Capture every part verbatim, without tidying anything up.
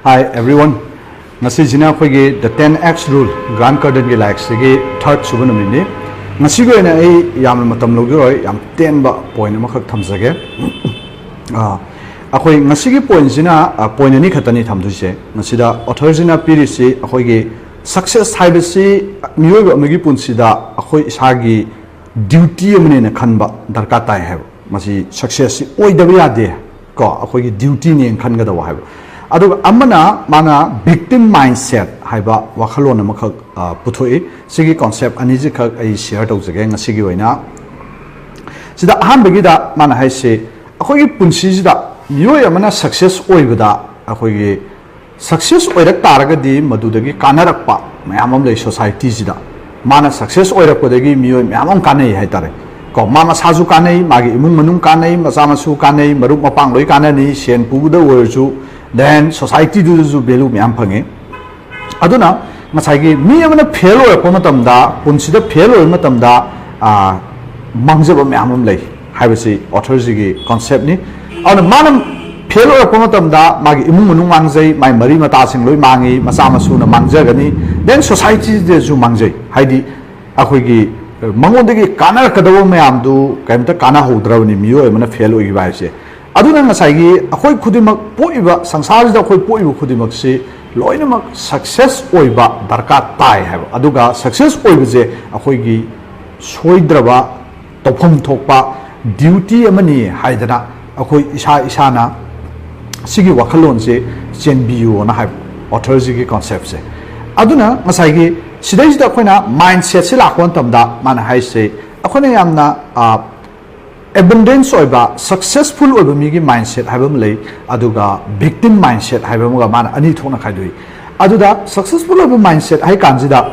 Hi everyone. ꯉꯁꯤꯁꯤꯅ ꯑꯩꯈꯣꯏꯒꯤ The ten X Rule, Grant Cardone ꯒꯤ ꯂꯥꯏꯔꯤꯛꯁꯤꯒꯤ ꯊꯥꯔꯠ ꯁꯨꯕ ꯅꯨꯃꯤꯠꯅꯤ꯫ ꯉꯁꯤꯒꯤ ꯑꯣꯏꯅ ꯑꯩ ꯌꯥꯝꯅ ꯃꯇꯝ ꯂꯧꯖꯔꯣꯏ, ꯌꯥꯝ ꯇꯦꯟꯕ ꯄꯣꯏꯟ ꯑꯃꯈꯛ ꯊꯝꯖꯒꯦ꯫ ꯑꯥ, ꯑꯩꯈꯣꯏ ꯉꯁꯤꯒꯤ ꯄꯣꯏꯟꯁꯤꯅ, ꯑꯥ, ꯄꯣꯏꯟ ꯑꯅꯤ ꯈꯛꯇꯅꯤ ꯊꯝꯗꯣꯏꯁꯦ꯫ ꯉꯁꯤꯗ ꯑꯣꯊꯔꯁꯤꯅ ꯄꯤꯔꯤꯁꯤ ꯑꯩꯈꯣꯏꯒꯤ ꯁꯛꯁꯦꯁ ꯍꯥꯏꯕꯁꯤ ꯃꯤꯑꯣꯏꯕ ꯑꯃꯒꯤ ꯄꯨꯟꯁꯤꯗ ꯑꯩꯈꯣꯏ ꯏꯁꯥꯒꯤ ꯗ꯭ꯌꯨꯇꯤ ꯑꯃꯅꯦꯅ ꯈꯟꯕ ꯗꯔꯀꯥꯔ ꯇꯥꯏ ꯍꯥꯏꯕ꯫ ꯃꯁꯤ ꯁꯛꯁꯦꯁꯁꯤ ꯑꯣꯏꯗꯕ ꯌꯥꯗꯦ, ꯀꯣ, ꯑꯩꯈꯣꯏꯒꯤ ꯗ꯭ꯌꯨꯇꯤꯅꯦꯅ ꯈꯟꯒꯗꯧꯕ ꯍꯥꯏꯕ꯫ ꯑꯗꯨꯒ ꯑꯃꯅ ꯃꯥꯅ ꯚꯤꯛꯇꯤꯝ ꯃꯥꯏꯟꯁꯦꯠ ꯍꯥꯏꯕ ꯋꯥꯈꯜꯂꯣꯟ ꯑꯃꯈꯛ, ꯑ, ꯄꯨꯊꯣꯛꯏ꯫ ꯁꯤꯒꯤ ꯀꯣꯟꯁꯦꯞ ꯑꯅꯤꯁꯤꯈꯛ ꯑꯩ ꯁꯤꯌꯔ ꯇꯧꯖꯒꯦ ꯉꯁꯤꯒꯤ ꯑꯣꯏꯅ꯫ ꯁꯤꯗ ꯑꯍꯥꯟꯕꯒꯤꯗ ꯃꯥꯅ ꯍꯥꯏꯁꯦ, ꯑꯩꯈꯣꯏꯒꯤ ꯄꯨꯟꯁꯤꯁꯤꯗ ꯃꯤꯑꯣꯏ ꯑꯃꯅ ꯁꯛꯁꯦꯁ ꯑꯣꯏꯕꯗ ꯑꯩꯈꯣꯏꯒꯤ ꯁꯛꯁꯦꯁ ꯑꯣꯏꯔꯛ ꯇꯥꯔꯒꯗꯤ ꯃꯗꯨꯗꯒꯤ ꯀꯥꯟꯅꯔꯛꯄ ꯃꯌꯥꯝ ꯑꯃ ꯂꯩ ꯁꯣꯁꯥꯏꯇꯤꯁꯤꯗ꯫ ꯃꯥꯅ ꯁꯛꯁꯦꯁ ꯑꯣꯏꯔꯛꯄꯗꯒꯤ ꯃꯤꯑꯣꯏ ꯃꯌꯥꯝ ꯑꯃ ꯀꯥꯟꯅꯩ ꯍꯥꯏꯇꯥꯔꯦ꯫ ꯀꯣ, ꯃꯥ ꯃꯁꯥꯁꯨ ꯀꯥꯟꯅꯩ, ꯃꯥꯒꯤ ꯏꯃꯨꯡ ꯃꯅꯨꯡ ꯀꯥꯟꯅꯩ, ꯃꯆꯥ ꯃꯁꯨ ꯀꯥꯟꯅꯩ, ꯃꯔꯨꯞ ꯃꯄꯥꯡ ꯂꯣꯏ ꯀꯥꯟꯅꯅꯤ, ꯁꯦꯟ ꯄꯨꯕꯗ ꯑꯣꯏꯔꯁꯨ, then ꯁꯣꯁꯥꯏꯇꯤꯗꯨꯗꯁꯨ ꯚꯦꯂꯨ ꯃꯌꯥꯝ ꯐꯪꯉꯤ꯫ ꯑꯗꯨꯅ ꯉꯁꯥꯏꯒꯤ ꯃꯤ ꯑꯃꯅ ꯐꯦꯜ ꯑꯣꯏꯔꯛꯄ ꯃꯇꯝꯗ, ꯄꯨꯟꯁꯤꯗ ꯐꯦꯜ ꯑꯣꯏꯕ ꯃꯇꯝꯗ, ꯑꯥ, ꯃꯥꯡꯖꯕ ꯃꯌꯥꯝ ꯑꯃ ꯂꯩ ꯍꯥꯏꯕꯁꯤ ꯑꯣꯊꯔꯁꯤꯒꯤ ꯀꯣꯟꯁꯦꯞꯅꯤ꯫ ꯑꯗꯨꯅ ꯃꯥꯅ ꯐꯦꯜ ꯑꯣꯏꯔꯛꯄ ꯃꯇꯝꯗ ꯃꯥꯒꯤ ꯏꯃꯨꯡ ꯃꯅꯨꯡ ꯃꯥꯡꯖꯩ, ꯃꯥꯒꯤ ꯃꯔꯤ ꯃꯇꯥꯁꯤꯡ ꯂꯣꯏ ꯃꯥꯡꯉꯤ, ꯃꯆꯥ ꯃꯁꯨꯅ ꯃꯥꯡꯖꯒꯅꯤ, then ꯁꯣꯁꯥꯏꯇꯤꯗꯁꯨ ꯃꯥꯡꯖꯩ꯫ ꯍꯥꯏꯗꯤ ꯑꯩꯈꯣꯏꯒꯤ ꯃꯉꯣꯟꯗꯒꯤ ꯀꯥꯟꯅꯔꯛꯀꯗꯕ ꯃꯌꯥꯝꯗꯨ ꯀꯔꯤꯝꯇ ꯀꯥꯟꯅꯍꯧꯗ꯭ꯔꯕꯅꯤ ꯃꯤꯑꯣꯏ ꯑꯃꯅ ꯐꯦꯜ ꯑꯣꯏꯈꯤꯕ ꯍꯥꯏꯁꯦ꯫ ꯑꯗꯨꯅ ꯉꯁꯥꯏꯒꯤ ꯑꯩꯈꯣꯏ ꯈꯨꯗꯤꯡꯃꯛ ꯄꯣꯛꯏꯕ ꯁꯪꯁꯥꯔꯁꯤꯗ ꯑꯩꯈꯣꯏ ꯄꯣꯛꯏꯕ ꯈꯨꯗꯤꯡꯃꯛꯁꯤ ꯂꯣꯏꯅꯃꯛ ꯁꯛꯁꯦꯁ ꯑꯣꯏꯕ ꯗꯔꯀꯥꯔ ꯇꯥꯏ ꯍꯥꯏꯕ꯫ ꯑꯗꯨꯒ ꯁꯛꯁꯦꯁ ꯑꯣꯏꯕꯁꯦ ꯑꯩꯈꯣꯏꯒꯤ ꯁꯣꯏꯗ꯭ꯔꯕ ꯇꯧꯐꯝ ꯊꯣꯛꯄ ꯗ꯭ꯌꯨꯇꯤ ꯑꯃꯅꯤ ꯍꯥꯏꯗꯅ ꯑꯩꯈꯣꯏ ꯏꯁꯥ ꯏꯁꯥꯅ ꯁꯤꯒꯤ ꯋꯥꯈꯜꯂꯣꯟꯁꯦ ꯆꯦꯟꯕꯤꯌꯨꯅ ꯍꯥꯏꯕ ꯑꯣꯊꯔꯁꯤꯒꯤ ꯀꯣꯟꯁꯦꯞꯁꯦ꯫ ꯑꯗꯨꯅ ꯉꯁꯥꯏꯒꯤ ꯁꯤꯗꯩꯁꯤꯗ ꯑꯩꯈꯣꯏꯅ ꯃꯥꯏꯟꯁꯦꯠꯁꯤ ꯂꯥꯛꯄ ꯃꯇꯝꯗ ꯃꯥꯅ ꯍꯥꯏꯁꯦ, ꯑꯩꯈꯣꯏꯅ ꯌꯥꯝꯅ, ꯑ, ꯑꯦꯕꯟꯗꯦꯟꯁ ꯑꯣꯏꯕ, ꯁꯛꯁꯦꯁꯐꯨꯜ ꯑꯣꯏꯕ ꯃꯤꯒꯤ ꯃꯥꯏꯟꯁꯦꯠ ꯍꯥꯏꯕ ꯑꯃ ꯂꯩ, ꯑꯗꯨꯒ ꯚꯤꯛꯇꯤꯝ ꯃꯥꯏꯟꯁꯦꯠ ꯍꯥꯏꯕ ꯑꯃꯒ ꯃꯥꯅ ꯑꯅꯤ ꯊꯣꯛꯅ ꯈꯥꯏꯗꯣꯛꯏ꯫ ꯑꯗꯨꯗ ꯁꯛꯁꯦꯁꯐꯨꯜ ꯑꯣꯏꯕ ꯃꯥꯏꯟꯁꯦꯠ ꯍꯥꯏ ꯀꯥꯟꯁꯤꯗ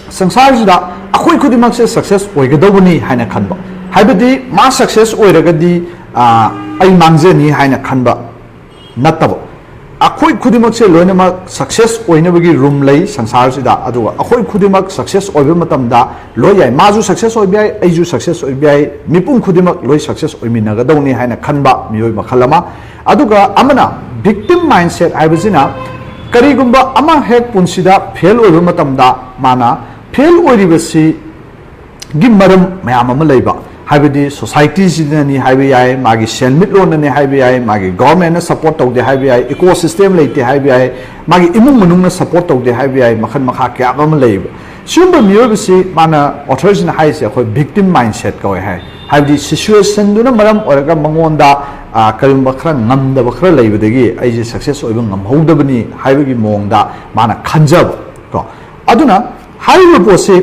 ꯁꯪꯁꯥꯔꯁꯤꯗ ꯑꯩꯈꯣꯏ ꯈꯨꯗꯤꯡꯃꯛꯁꯦ ꯁꯛꯁꯦꯁ ꯑꯣꯏꯒꯗꯧꯕꯅꯤ ꯍꯥꯏꯅ ꯈꯟꯕ꯫ ꯍꯥꯏꯕꯗꯤ ꯃꯥ ꯁꯛꯁꯦꯁ ꯑꯣꯏꯔꯒꯗꯤ, ꯑꯥ, ꯑꯩ ꯃꯥꯡꯖꯅꯤ ꯍꯥꯏꯅ ꯈꯟꯕ ꯅꯠꯇꯕ꯫ ꯑꯩꯈꯣꯏ ꯈꯨꯗꯤꯡꯃꯛꯁꯦ ꯂꯣꯏꯅꯃꯛ ꯁꯛꯁꯦꯁ ꯑꯣꯏꯅꯕꯒꯤ ꯔꯨꯝ ꯂꯩ ꯁꯪꯁꯥꯔꯁꯤꯗ꯫ ꯑꯗꯨꯒ ꯑꯩꯈꯣꯏ ꯈꯨꯗꯤꯡꯃꯛ ꯁꯛꯁꯦꯁ ꯑꯣꯏꯕ ꯃꯇꯝꯗ ꯂꯣꯏ ꯌꯥꯏ꯫ ꯃꯥꯁꯨ ꯁꯛꯁꯦꯁ ꯑꯣꯏꯕ ꯌꯥꯏ, ꯑꯩꯁꯨ ꯁꯛꯁꯦꯁ ꯑꯣꯏꯕ ꯌꯥꯏ, ꯃꯤꯄꯨꯝ ꯈꯨꯗꯤꯡꯃꯛ ꯂꯣꯏ ꯁꯛꯁꯦꯁ ꯑꯣꯏꯃꯤꯟꯅꯒꯗꯧꯅꯤ ꯍꯥꯏꯅ ꯈꯟꯕ ꯃꯤꯑꯣꯏ ꯃꯈꯜ ꯑꯃ꯫ ꯑꯗꯨꯒ ꯑꯃꯅ Victim mindset ꯍꯥꯏꯕꯁꯤꯅ ꯀꯔꯤꯒꯨꯝꯕ ꯑꯃ ꯍꯦꯛ ꯄꯨꯟꯁꯤꯗ ꯐꯦꯜ ꯑꯣꯏꯕ ꯃꯇꯝꯗ ꯃꯥꯅ ꯐꯦꯜ ꯑꯣꯏꯔꯤꯕꯁꯤꯒꯤ ꯃꯔꯝ ꯃꯌꯥꯝ ꯑꯃ ꯂꯩꯕ, ꯍꯥꯏꯕꯗꯤ ꯁꯣꯁꯥꯏꯇꯤꯁꯤꯅꯅꯤ ꯍꯥꯏꯕ ꯌꯥꯏ, ꯃꯥꯒꯤ ꯁꯦꯟꯃꯤꯠꯂꯣꯟꯅꯅꯤ ꯍꯥꯏꯕ ꯌꯥꯏ, ꯃꯥꯒꯤ ꯒꯣꯔꯃꯦꯟꯅ ꯁꯞꯄꯣꯔꯠ ꯇꯧꯗꯦ ꯍꯥꯏꯕ ꯌꯥꯏ, ꯏꯀꯣ ꯁꯤꯁꯇꯦꯝ ꯂꯩꯇꯦ ꯍꯥꯏꯕ ꯌꯥꯏ, ꯃꯥꯒꯤ ꯏꯃꯨꯡ ꯃꯅꯨꯡꯅ ꯁꯞꯄꯣꯔꯠ ꯇꯧꯗꯦ ꯍꯥꯏꯕ ꯌꯥꯏ, ꯃꯈꯜ ꯃꯈꯥ ꯀꯌꯥ ꯑꯃ ꯂꯩꯌꯦꯕ꯫ ꯁꯤꯒꯨꯝꯕ ꯃꯤꯑꯣꯏꯕꯁꯤ ꯃꯥꯅ, ꯑꯣꯊꯔꯁꯤꯅ ꯍꯥꯏꯔꯤꯁꯦ ꯑꯩꯈꯣꯏ ꯚꯤꯛꯇꯤꯝ ꯃꯥꯏꯟꯁꯦꯠ ꯀꯧꯋꯦ ꯍꯥꯏ꯫ ꯍꯥꯏꯕꯗꯤ ꯁꯤꯆꯨꯋꯦꯁꯟꯗꯨꯅ ꯃꯔꯝ ꯑꯣꯏꯔꯒ ꯃꯉꯣꯟꯗ ꯀꯔꯤꯒꯨꯝꯕ ꯈꯔ ꯉꯝꯗꯕ ꯈꯔ ꯂꯩꯕꯗꯒꯤ ꯑꯩꯁꯦ ꯁꯛꯁꯦꯁ ꯑꯣꯏꯕ ꯉꯝꯍꯧꯗꯕꯅꯤ ꯍꯥꯏꯕꯒꯤ ꯃꯑꯣꯡꯗ ꯃꯥꯅ ꯈꯟꯖꯕ ꯀꯣ꯫ ꯑꯗꯨꯅ ꯍꯥꯏꯔꯤꯕ ꯄꯣꯠꯁꯤ,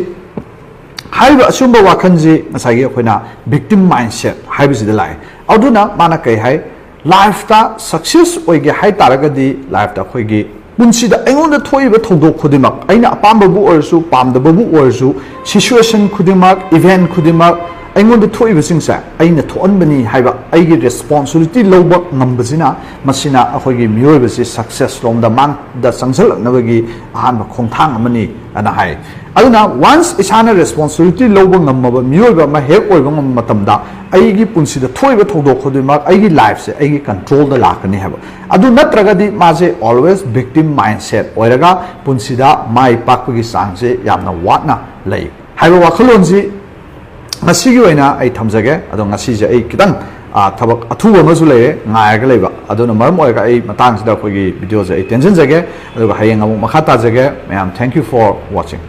ꯍꯥꯏꯔꯤꯕ ꯑꯁꯤꯒꯨꯝꯕ ꯋꯥꯈꯜꯁꯤ ꯉꯁꯥꯏꯒꯤ ꯑꯩꯈꯣꯏꯅ ꯚꯤꯛꯇꯤꯝ ꯃꯥꯏꯟꯁꯦꯠ ꯍꯥꯏꯕꯁꯤꯗ ꯂꯥꯛꯑꯦ꯫ ꯑꯗꯨꯅ ꯃꯥꯅ ꯀꯩ ꯍꯥꯏ, ꯂꯥꯏꯐꯇ ꯁꯛꯁꯦꯁ ꯑꯣꯏꯒꯦ ꯍꯥꯏ ꯇꯥꯔꯒꯗꯤ ꯂꯥꯏꯐꯇ ꯑꯩꯈꯣꯏꯒꯤ ꯄꯨꯟꯁꯤꯗ ꯑꯩꯉꯣꯟꯗ ꯊꯣꯛꯏꯕ ꯊꯧꯗꯣꯛ ꯈꯨꯗꯤꯡꯃꯛ, ꯑꯩꯅ ꯑꯄꯥꯝꯕꯕꯨ ꯑꯣꯏꯔꯁꯨ ꯄꯥꯝꯗꯕꯕꯨ ꯑꯣꯏꯔꯁꯨ, ꯁꯤꯆꯨꯋꯦꯁꯟ ꯈꯨꯗꯤꯡꯃꯛ, ꯏꯚꯦꯟ ꯈꯨꯗꯤꯡꯃꯛ, ꯑꯩꯉꯣꯟꯗ ꯊꯣꯛꯏꯕꯁꯤꯡꯁꯦ ꯑꯩꯅ ꯊꯣꯛꯍꯟꯕꯅꯤ ꯍꯥꯏꯕ ꯑꯩꯒꯤ ꯔꯦꯁꯄꯣꯟꯁꯤꯕꯤꯂꯤꯇꯤ ꯂꯧꯕ ꯉꯝꯕꯁꯤꯅ, ꯃꯁꯤꯅ ꯑꯩꯈꯣꯏꯒꯤ ꯃꯤꯑꯣꯏꯕꯁꯤ ꯁꯛꯁꯦꯁ ꯂꯣꯝꯗ, ꯃꯥꯡꯗ ꯆꯪꯁꯤꯜꯂꯛꯅꯕꯒꯤ ꯑꯍꯥꯟꯕ ꯈꯣꯡꯊꯥꯡ ꯑꯃꯅꯤ ꯑꯅ ꯍꯥꯏ꯫ ꯑꯗꯨꯅ ꯋꯥꯟꯁ ꯏꯁꯥꯅ ꯔꯦꯁꯄꯣꯟꯁꯤꯕꯤꯂꯤꯇꯤ ꯂꯧꯕ ꯉꯝꯃꯕ ꯃꯤꯑꯣꯏꯕ ꯑꯃ ꯍꯦꯛ ꯑꯣꯏꯕ ꯉꯝꯕ ꯃꯇꯝꯗ, ꯑꯩꯒꯤ ꯄꯨꯟꯁꯤꯗ ꯊꯣꯛꯏꯕ ꯊꯧꯗꯣꯛ ꯈꯨꯗꯤꯡꯃꯛ ꯑꯩꯒꯤ ꯂꯥꯏꯐꯁꯦ ꯑꯩꯒꯤ ꯀꯟꯇ꯭ꯔꯣꯜꯗ ꯂꯥꯛꯀꯅꯤ ꯍꯥꯏꯕ꯫ ꯑꯗꯨ ꯅꯠꯇ꯭ꯔꯒꯗꯤ ꯃꯥꯁꯦ ꯑꯣꯜꯋꯦꯁ ꯚꯤꯛꯇꯤꯝ ꯃꯥꯏꯟꯁꯦꯠ ꯑꯣꯏꯔꯒ ꯄꯨꯟꯁꯤꯗ ꯃꯥꯏ ꯄꯥꯛꯄꯒꯤ ꯆꯥꯡꯁꯦ ꯌꯥꯝꯅ ꯋꯥꯠꯅ ꯂꯩ ꯍꯥꯏꯕ ꯋꯥꯈꯜꯂꯣꯟꯁꯤ ꯉꯁꯤꯒꯤ ꯑꯣꯏꯅ ꯑꯩ ꯊꯝꯖꯒꯦ꯫ ꯑꯗꯣ ꯉꯁꯤꯁꯦ ꯑꯩ ꯈꯤꯇꯪ, ꯑ, ꯊꯕꯛ ꯑꯊꯨꯕ ꯑꯃꯁꯨ ꯂꯩꯔꯦ, ꯉꯥꯏꯔꯒ ꯂꯩꯕ꯫ ꯑꯗꯨꯅ ꯃꯔꯝ ꯑꯣꯏꯔꯒ ꯑꯩ ꯃꯇꯥꯡꯁꯤꯗ ꯑꯩꯈꯣꯏꯒꯤ ꯚꯤꯗꯤꯑꯣꯁꯦ ꯑꯩ ꯇꯦꯟꯁꯤꯟꯖꯒꯦ, ꯑꯗꯨꯒ ꯍꯌꯦꯡ ꯑꯃꯨꯛ ꯃꯈꯥ ꯇꯥꯖꯒꯦ꯫ ꯃꯌꯥꯝ, thank you for watching꯫